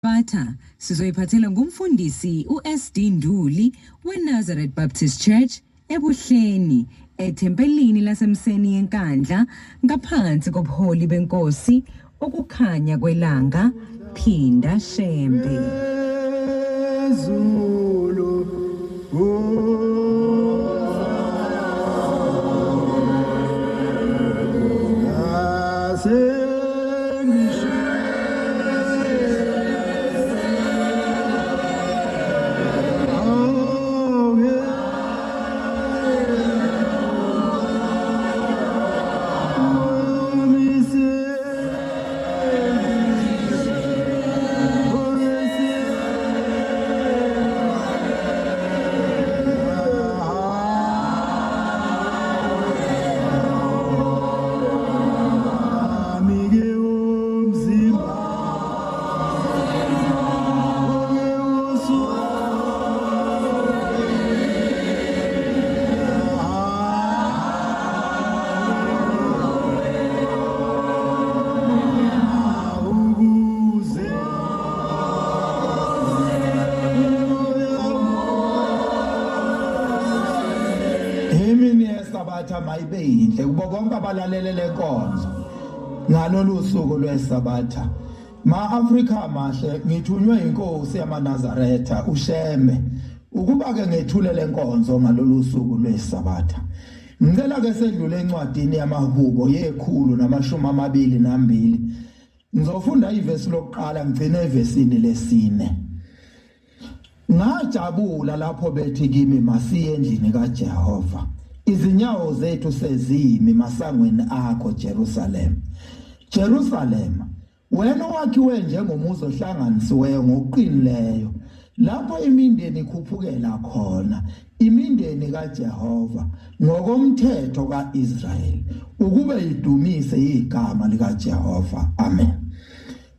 Sabatha sizoyiphathela ngumfundisi uSD Nduli weNazareth Baptist Church eBuhleni ethempelini laseMseni yeNkandla ngaphansi kobuholi benkosi ukukhanya kwelanga Phinda Shembe. Zulu. Imini yesabatha mayibe yinhle kubo bonke abalalele lenkonzo ngalolu suku lwesabatha. Ma-Afrika mahle, ngithunywe inkosi yamaNazaretha uShembe ukuba ke ngethule lenkonzo ngalolu suku lwesabatha. Ngicela ke sedlule encwadini yamaHubo 122. Ngizofunda ivesi lokuqala ngigcine evesini lesine. Ngajabula lapho bethi kimi masiye endlini kaJehova. Izinyawo zethu sezimi masangweni akho Jerusalem. Jerusalem, wena owakhiwe njengomuzi ohlanganisiweyo ngokuqinileyo, lapho imindeni ikhuphukela khona, imindeni kaJehova ngokomthetho kaIsrayeli, ukube idumise igama likaJehova. Amen.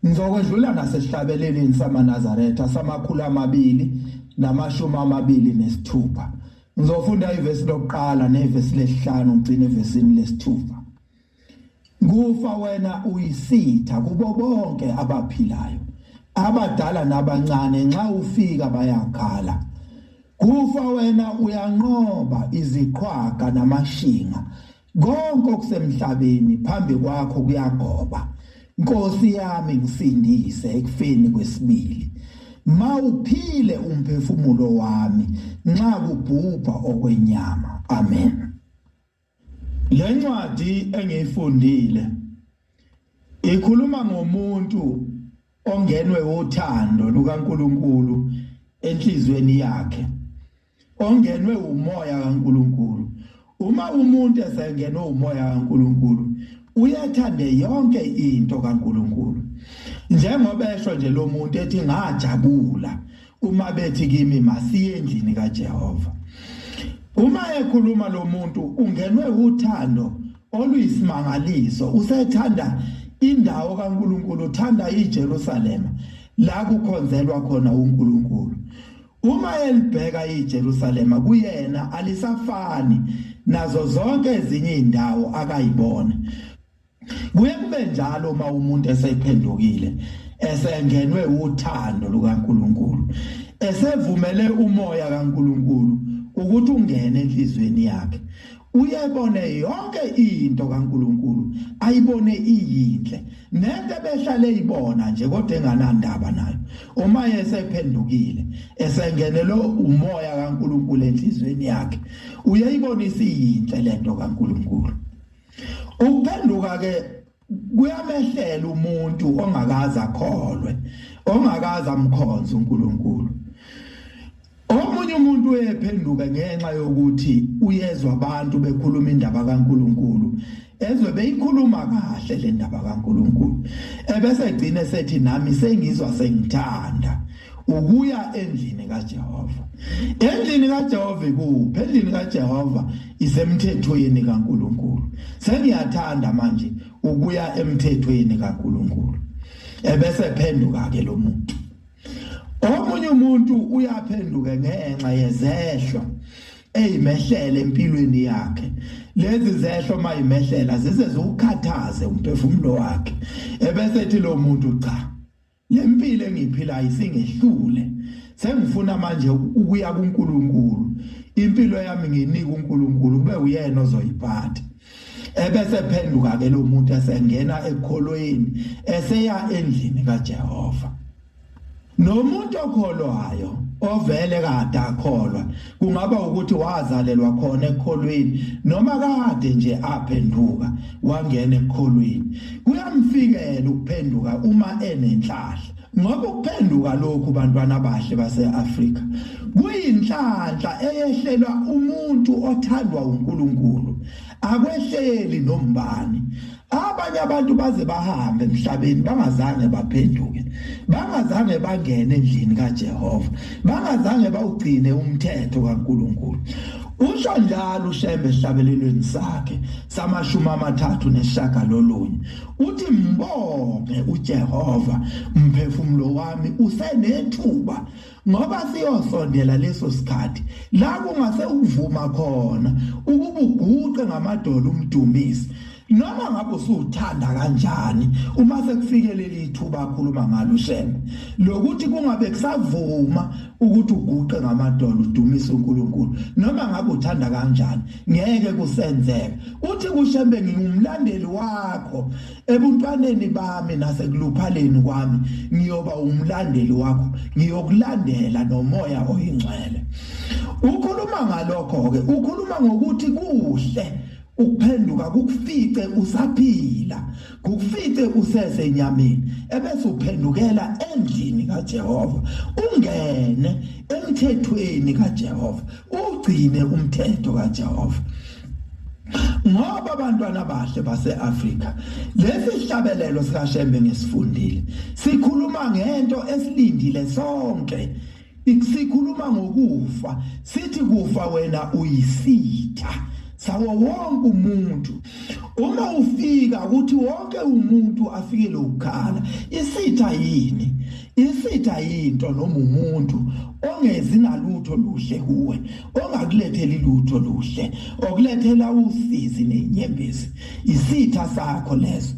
Ngizokwedlula nasesihlabelelweni samaNazaretha sama-226. Ngizofunda ivesi lokuqala nevesi lesihlanu ngigcine evesini lesithupha. Kufa wena uyisitha kubo bonke abaphilayo, abadala nabancane, nxa ufika bayakhala. Kufa wena uyanqoba iziqhwaga namashinga, konke okusemhlabeni phambi kwakho kuyagoba. Nkosi yami ngisindise ekufeni kwesibili. Mawuphile umphefumulo wami nxa kubhubha okwenyama. Amen. Le ncwadi engiyifundile ikhuluma ngomuntu ongenwe uthando lukaNkuluNkulu enhlizweni yakhe, ongenwe umoya kaNkuluNkulu. Uma umuntu esengenwe umoya kaNkuluNkulu uyathande yonke into kaNkuluNkulu. Njengoba esho nje lo muntu ethi ngajabula uma bethi kimi masiye endlini kaJehova. Uma ekhuluma lo muntu ungenwe uthando oluyisimangaliso, usethanda indawo kaNkuluNkulu, uthanda iJerusalema la kukhonzelwa khona uNkulunkulu. Uma elibheka iJerusalema kuyena alisafani nazo zonke ezinye indawo akayibona. Kuye kube njalo uma umuntu esephendukile, esengenwe uthando lukaNkuluNkulu, esevumele umoya kaNkuluNkulu ukuthi ungene enhlizweni yakhe, uyebone yonke into kaNkuluNkulu, ayibone iyinhle, nento ebehlale eyibona nje kodwa enganandaba nayo. Uma esephendukile, esengenelwe umoya kaNkuluNkulu enhlizweni yakhe, uyayibona isiyinhle lento kaNkuluNkulu. Ukuphenduka ke kuyamehlela umuntu ongakaze akholwe, ongakaze amkhonze uNkulunkulu. Omunye umuntu uyephenduka ngenxa yokuthi uyezwa abantu bekhuluma indaba kaNkuluNkulu, ezwe beyikhuluma kahle le ndaba kaNkuluNkulu, ebese egcine sethi nami sengizwa sengithanda ukuya endlini kaJehova. Endlini kaJehova ikuphi? Endlini kaJehova isemthethweni kaNkuluNkulu. Sengiyathanda manje ukuya emthethweni kaNkuluNkulu. Ebese phenduka ke lo muntu. Omunye umuntu uyaphenduka ngenxa yezehlo eyimehlele empilweni yakhe. Lezi zehlo mayimehlela zize ziwukhathaze umphefumulo wakhe, ebese ethi lo muntu cha, Lempilo engiyiphilayo isingehlule, sengifuna manje ukuya kuNkulunkulu, impilo yami nginika uNkulunkulu kube uyena ozoyiphatha. Ebese phenduka ke lo muntu esengena ekukholweni, eseya endlini kaJehova. Nomuntu okholwayo ovele kade akholwa, kungaba ukuthi wazalelwa khona ekukholweni noma kade nje aphenduka wangena ekukholweni, kuyamfikela ukuphenduka uma enenhlahla. Ngoba ukuphenduka lokhu, bantwana abahle base-Afrika, kuyinhlanhla eyehlelwa umuntu othandwa uNkulunkulu, akwehleli nombani. Abanye abantu baze bahambe emhlabeni bangazange baphenduke, bangazange bangene endlini kaJehova, bangazange bawugcine umthetho kaNkulunkulu. Usho njalo uShembe esihlabelelweni sakhe sama-39, uthi mbonge uJehova mphefumulo wami usenethuba, ngoba siyosondela leso sikhathi la kungase ukuvuma khona ukuba uguqe ngamadolo umdumise, noma ngabe usuthanda kanjani. Uma sekufike leli thuba akhuluma ngalo uShembe lokuthi kungabe kusavuma ukuthi uguqe ngamadolo udumise uNkulunkulu, noma ngabe uthanda kanjani, ngeke kusenzeka. Uthi kuShembe, ngingumlandeli wakho ebuntwaneni bami nasekuluphaleni kwami, ngiyoba umlandeli wakho, ngiyokulandela nomoya oyingcwele. Ukhuluma ngalokho ke, ukhuluma ngokuthi kuhle ukuphenduka kukufice usaphila, kukufice usesenyameni, ebese uphendukela endlini kaJehova, ungene emthethweni kaJehova, ugcine umthetho kaJehova. Ngoba abantwana abahle base-Afrika, lesi sihlabelelo sikaShembe ngesifundile sikhuluma ngento esilindile sonke. Sikhuluma ngokufa, sithi kufa wena uyisitha sawo wonke umuntu. Uma ufika ukuthi wonke umuntu afikele ukukhala, isitha yini? Isitha yinto noma umuntu ongezi nalutho luhle kuwe, ongakuletheli lutho luhle, okulethela usizi nenyembezi. Isitha sakho leso.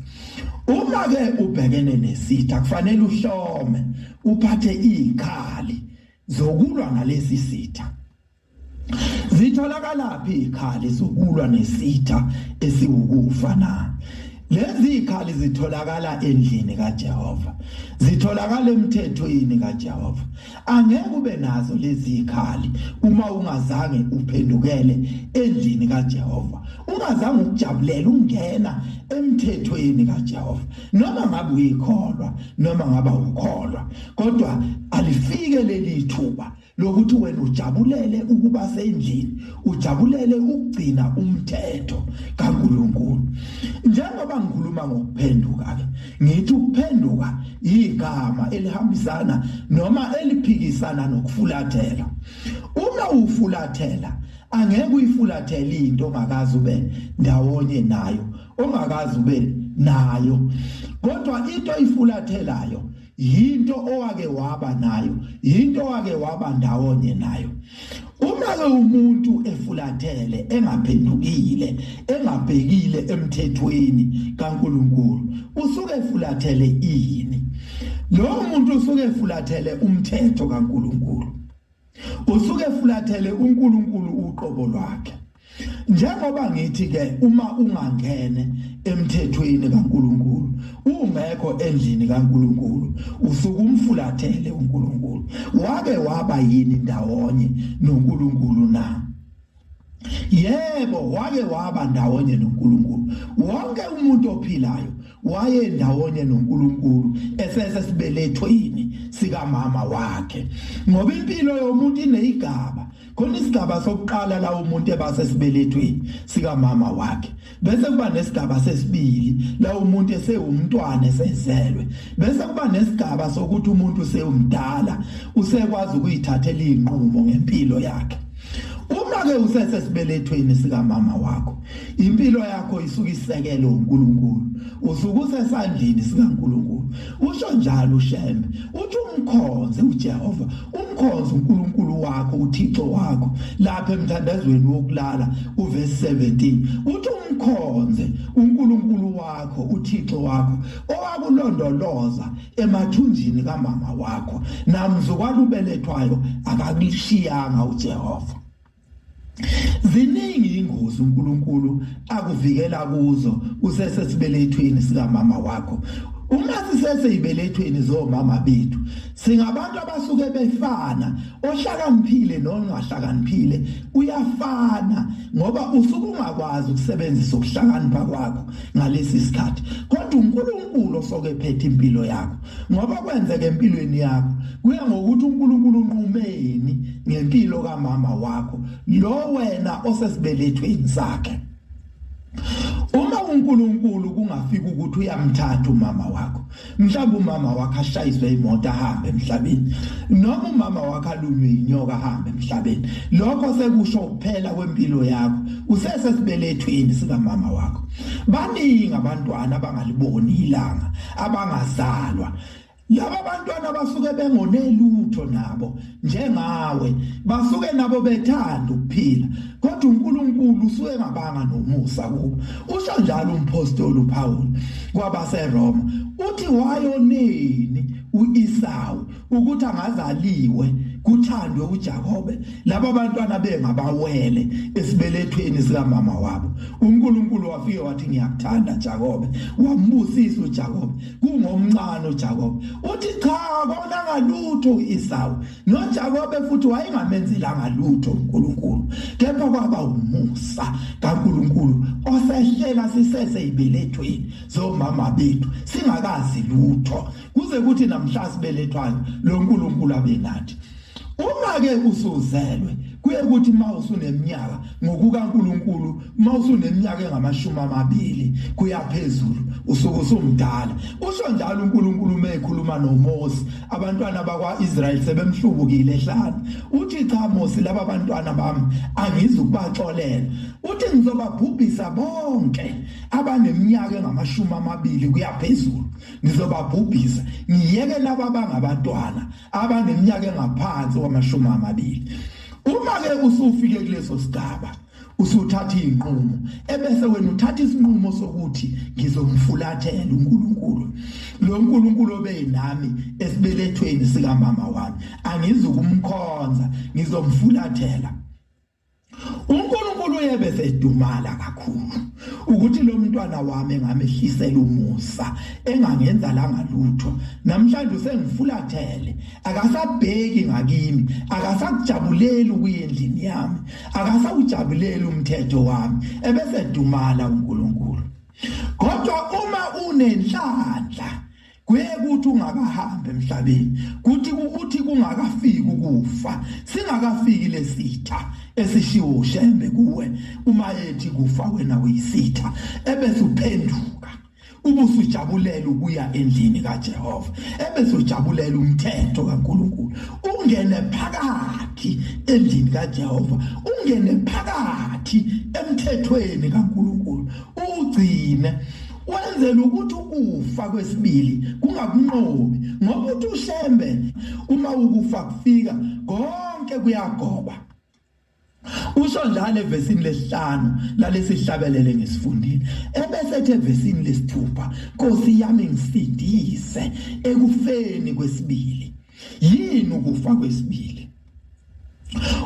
Uma ke ubhekene nesitha kufanele uhlome, uphathe izikhali zokulwa nalesi sitha. Zitholakala phi izikhali zokulwa nesitha esiwukufa na? Lezi zikhali zitholakala endlini kaJehova, zitholakala emthethweni kaJehova. Angeke ube nazo lezi zikhali uma ungazange uphendukele endlini kaJehova, ungazange ukujabulela ungena emthethweni kaJehova. Noma ngabe uyikholwa noma ngaba ukholwa, kodwa alifike leli thuba lokuthi wena ujabulele ukuba sendlini, ujabulele ukugcina umthetho kaNkulunkulu. Njengoba ngikhuluma ngokuphenduka ke, ngithi ukuphenduka igama elihambisana noma eliphikisana nokufulathela. Uma ufulathela, angeke uyifulathele into ongakazi ube ndawonye nayo, ongakazi ube nayo. Kodwa into oyifulathelayo yinto owake waba nayo, yinto owake waba ndawonye nayo. Uma ke umuntu efulathele, engaphendukile, engabhekile emthethweni kaNkulunkulu, usuke efulathele ini? Lo muntu usuke efulathele umthetho kaNkulunkulu, usuke efulathele uNkulunkulu uqobo lwakhe. Njengoba ngithi ke, uma ungangene emthethweni kaNkulunkulu, ungekho endlini kaNkulunkulu, usuke umfulathele uNkulunkulu. Wake waba yini ndawonye noNkulunkulu na? Yebo, wake waba ndawonye noNkulunkulu. Wonke umuntu ophilayo waye ndawonye noNkulunkulu esesesibelethweni sikamama wakhe, ngoba impilo yomuntu ineyigaba. Khona isigaba sokuqala la umuntu ebase sibelethweni sikamama wakhe, bese kuba nesigaba sesibili la umuntu esewumntwana esezelwe, bese kuba nesigaba sokuthi umuntu usewumdala, usekwazi ukuyithathela inqumo ngempilo yakhe. Uma ke usesesibelethweni sikamama wakho, impilo yakho isuke isekele uNkulunkulu, usuke usesandleni sikaNkulunkulu. Usho njalo uShembe, uthi umkhonze uJehova, umkhonze uNkulunkulu wakho, uThixo wakho. Lapha emthandazweni wokulala uverse 17 uthi umkhonze uNkulunkulu wakho, uThixo wakho, owakulondoloza emathunjini kamama wakho, namzukwana ubelethwayo akakushiyanga uJehova. Ziningi ingozi uNkulunkulu akuvikela kuzo usesesibelethweni sikamama wakho. Uma siseseyibelethweni zomama bethu, singabantu abasuke befana, ohlakaniphile nongahlakaniphile uyafana, ngoba usuke ungakwazi ukusebenzisa ukuhlakanipha kwakho ngalesi sikhathi. Kodwa uNkulunkulu osoke ephethe impilo yakho, ngoba kwenzeka empilweni yakho kuya ngokuthi uNkulunkulu unqumeni ngempilo kamama wakho lo wena osesibelethweni sakhe. Uma uNkulunkulu kungafika ukuthi uyamthatha umama wakho, mhlawumbe umama wakho ashayiswe imoto ahambe emhlabeni, noma umama wakho alunywe inyoka ahambe emhlabeni, lokho sekusho ukuphela kwempilo yakho usesesibelethweni sikamama wakho. Baningi abantwana abangaliboni ilanga, abangazalwa. Laba bantwana basuke bengonelutho nabo njengawe, basuke nabo bethanda ukuphila, kodwa uNkulunkulu usuke ngabanga nomusa kubo. Usho njalo umpostoli uPaul kwabaseRoma, uthi wayoneni uEsau ukuthi angazaliwe kuthandwe uJakobe, laba bantwana bengabawele esibelethweni sikamama wabo. uNkulunkulu wafike wathi ngiyakuthanda Jakobe, wambusisa uJakobe, kungomncane uJakobe. Uthi cha, kona ngalutho uEsau noJakobe futhi wayengamenzelanga lutho uNkulunkulu, kepha kwaba umusa kaNkulunkulu osehlela sisese ibelethweni zomama bethu singakazi lutho, kuze kuthi namhla sibelethwayo lo nkulunkulu abenathi. Uma ke usuzelwe, kuye kuthi mawusuneminyaka ngokukaNkulunkulu, mawusuneminyaka engamashumi amabili kuyaphezulu, usuke usumdala. Usho njalo uNkulunkulu uma ekhuluma noMose, abantwana bakwaIsrael sebemhlubukile ehlane. Uthi cha Mose, laba bantwana bami angizukubaxolela. Uthi ngizobabhubhisa bonke abaneminyaka engamashumi amabili kuyaphezulu, ngizobabhubhisa, ngiyeke laba abangabantwana abaneminyaka engaphansi kwamashumi amabili. Uma ke usufike kuleso sigaba, usuthatha izinqumo, ebese wena uthatha isinqumo sokuthi ngizomfulathela uNkulunkulu, lo nkulunkulu obenami esibelethweni sikamama wami, angizukumkhonza, ngizomfulathela. uNkulunkulu uyebe sedumala kakhulu ukuthi lo mntwana wami engamehlisela umusa, engangenza langa lutho, namhlanje usengifulathele, akasabheki ngakimi, akasakujabuleli ukuya endlini yami, akasawujabuleli umthetho wami, ebese dumala uNkulunkulu. Kodwa uma unenhlanhla, kuye kuthi ungakahambi emhlabeni, kuthi ukuthi kungakafiki ukufa, singakafiki lesitha esishiwo uShembe kuwe, uma ethi kufa wena uyisitha, ebese uphenduka ubusujabulela ukuya endlini kaJehova, ebese ujabulela umthetho kaNkulunkulu, ungene phakathi endlini kaJehova, ungene phakathi emthethweni kaNkulunkulu, ugcine wenzela ukuthi ukufa kwesibili kungakunqobi. Ngoba uthi uShembe uma ukufa kufika konke kuyagoba. Usho njalo evesini lesihlanu lalesihlabelele ngesifundile, ebese ethi evesini lesithupha, Nkosi yami ngisindise ekufeni kwesibili. Yini ukufa kwesibili?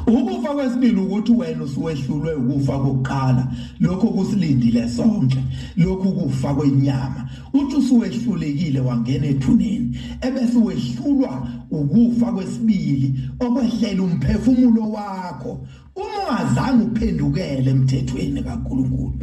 Ukufa kwesibili ukuthi wena usuwehlulwe ukufa kokuqala, lokho kusilindile sonke, lokhu kufa kwenyama. Uthi usuwehlulekile wangena ethuneni, ebese wehlulwa ukufa kwesibili okwehlela umphefumulo wakho. Uma ungazange uphendukele emthethweni kaNkulunkulu,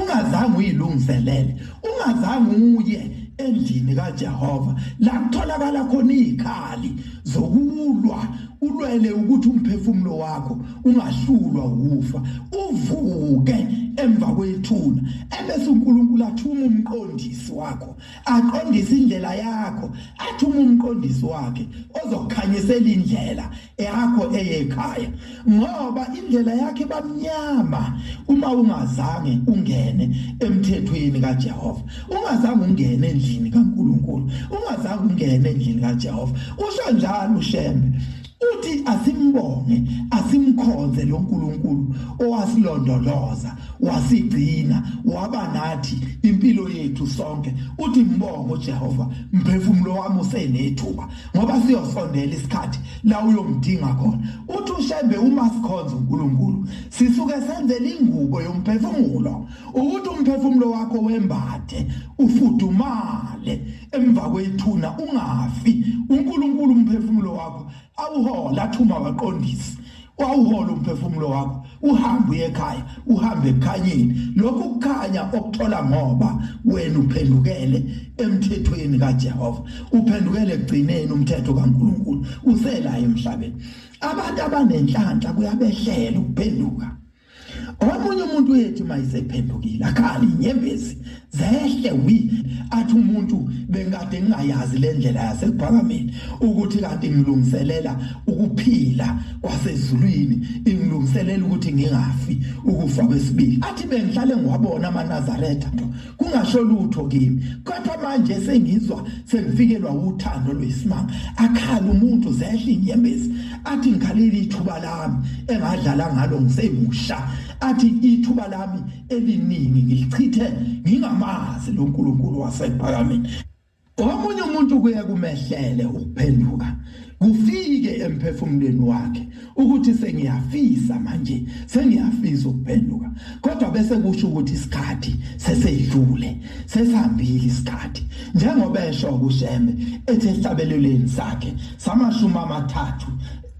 ungazange uyilungiselele, ungazange uye endlini kaJehova la kutholakala khona izikhali zokulwa Ulwele ukuthi umphefumulo wakho ungahlulwa ukufa, uvuke emva kwethuna, ebese uNkulunkulu athuma umqondisi wakho, aqondise indlela yakho, athuma umqondisi wakhe ozokukhanyisela indlela yakho eyekhaya, ngoba indlela yakhe bamnyama uma ungazange ungene emthethweni kaJehova, ungazange ungene endlini kaNkulunkulu, ungazange ungene endlini kaJehova. Usho njalo uShembe, uthi asimbonge, asimkhonze lo nkulunkulu owasilondoloza, wasigcina, waba nathi impilo yethu sonke. Uthi mbonge uJehova, mphefumulo wami usenethuba, ngoba siyosondela isikhathi la uyomdinga khona. Uthi uShembe uma sikhonza uNkulunkulu sisuke senzele ingubo yomphefumulo, ukuthi umphefumulo wakho wembathe ufudumale emva kwethuna, ungafi. uNkulunkulu umphefumulo wakho awuhola, athuma waqondisi, wawuhola umphefumulo wakho, uhambe uye ekhaya, uhambe ekukhanyeni. Lokhu kukhanya okuthola ngoba wena uphendukele emthethweni kaJehova, uphendukele ekugcineni umthetho kaNkulunkulu usela emhlabeni. Abantu abanenhlanhla kuyabehlela ukuphenduka. Omunye umuntu uyethi mayisephendukile akhala inyembezi zehle wi, athi umuntu bengade ngingayazi le ndlela yasekuphakameni, ukuthi kanti ngilungiselela ukuphila kwasezulwini, ingilungiselela ukuthi ngingafi ukufa kwesibili. Athi bengihlale ngiwabona amaNazaretha kungasho lutho kimi, kodwa manje sengizwa sengifikelwa uthando lwesimanga. Akhala umuntu zehle inyembezi, athi ngikhalile ithuba lami engadlala ngalo ngisemusha, athi ithuba lami eliningi ngilichithe ngingamazi lo nkulunkulu wasekuphakameni. Omunye umuntu kuye kumehlele ukuphenduka, kufike emphefumulweni wakhe ukuthi sengiyafisa manje, sengiyafisa ukuphenduka, kodwa bese kusho ukuthi isikhathi sesedlule, sesihambile isikhathi. Njengoba esho kuShembe ethi esihlabelelweni sakhe sama-30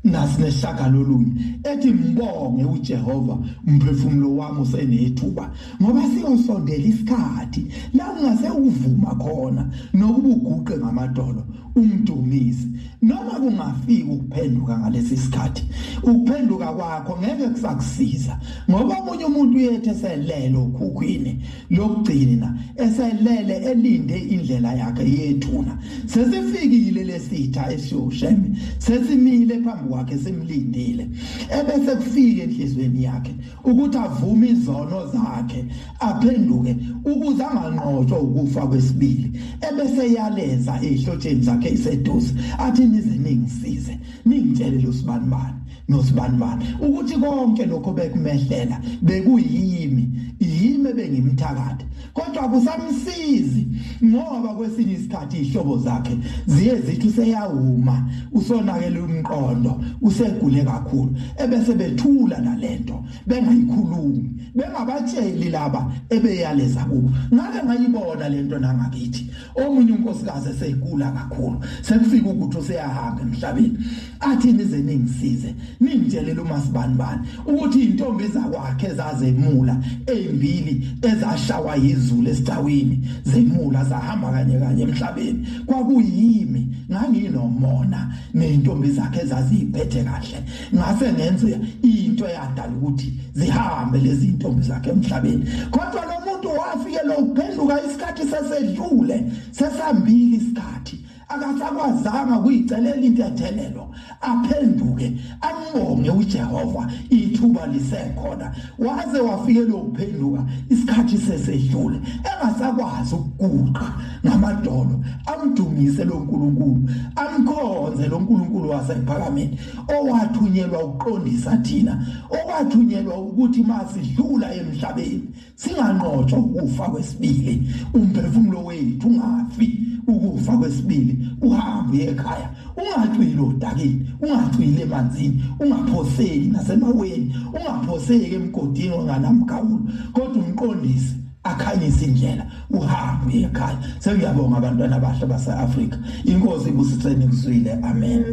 nasineshagalolunye, ethi mbonge uJehova umphefumulo wami usenethuba, ngoba siyosondela isikhathi la ungase uvuma khona nokuba uguqe ngamadolo umdumise. Noma kungafika ukuphenduka ngalesi sikhathi, ukuphenduka kwakho ngeke kusakusiza, ngoba omunye umuntu uyethe eselele okhukhwini lokugcina, eselele elinde indlela yakhe yethuna. Sesifikile lesitha esiyoshembe, sesimile phambi kwakhe simlindile, ebese kufika enhlizweni yakhe ukuthi avume izono zakhe, aphenduke ukuze anganqotshwa ukufa kwesibili, ebese yaleza ezihlotsheni zakhe iseduze, athi nize ningisize, ningitshele lo sibanibani nosibanibani ukuthi konke lokho bekumehlela bekuyimi, yimi ebengimthakatha. Kodwa kusamsizi, ngoba kwesinye isikhathi izihlobo zakhe ziye zithi useyawuma, usonakele umqondo, usegule kakhulu, ebese bethula nalento bengayikhulumi, bengabatsheli laba ebeyaleza kubo. Ngake ngayibona lento nangakithi, omunye unkosikazi esegula kakhulu, sekufika ukuthi useyahamba emhlabeni, athi nize ningisize, ningitshelele uMasibanibani ukuthi intombi zakwakhe ezazemula ezimbili ezashawa izulu esicawini zemula zahamba kanye kanye emhlabeni, kwakuyimi, nganginomona nezintombi zakhe ezaziphethe kahle, ngase ngenze into eyadala ukuthi zihambe lezi intombi zakhe emhlabeni. Kodwa lo muntu wafike lokuphenduka isikhathi sesedlule, sesambili isikhathi, akasakwazanga kuyicelela intethelelo, aphenduke ambonge uJehova ithuba lisekhona. Waze wafikela ukuphenduka isikhathi sesedlule, engasakwazi ukuguqa ngamadolo amdumise lo nkulunkulu, amkhonze lo nkulunkulu wasekuphakameni owathunyelwa ukuqondisa thina, owathunyelwa ukuthi masidlula emhlabeni singanqotshwa ukufa kwesibili, umphefumulo wethu ungafi ukufa kwesibili, uhambe uye ekhaya, ungacwili odakeni, ungacwili emanzini, ungaphoseki nasemaweni, ungaphoseki emgodini onganamkhawulo, kodwa umqondisi akhanyise indlela, uhambe uye ekhaya. Sengiyabonga abantwana abahle base-Afrika, inkosi ibusiseni kuzwile. Amen.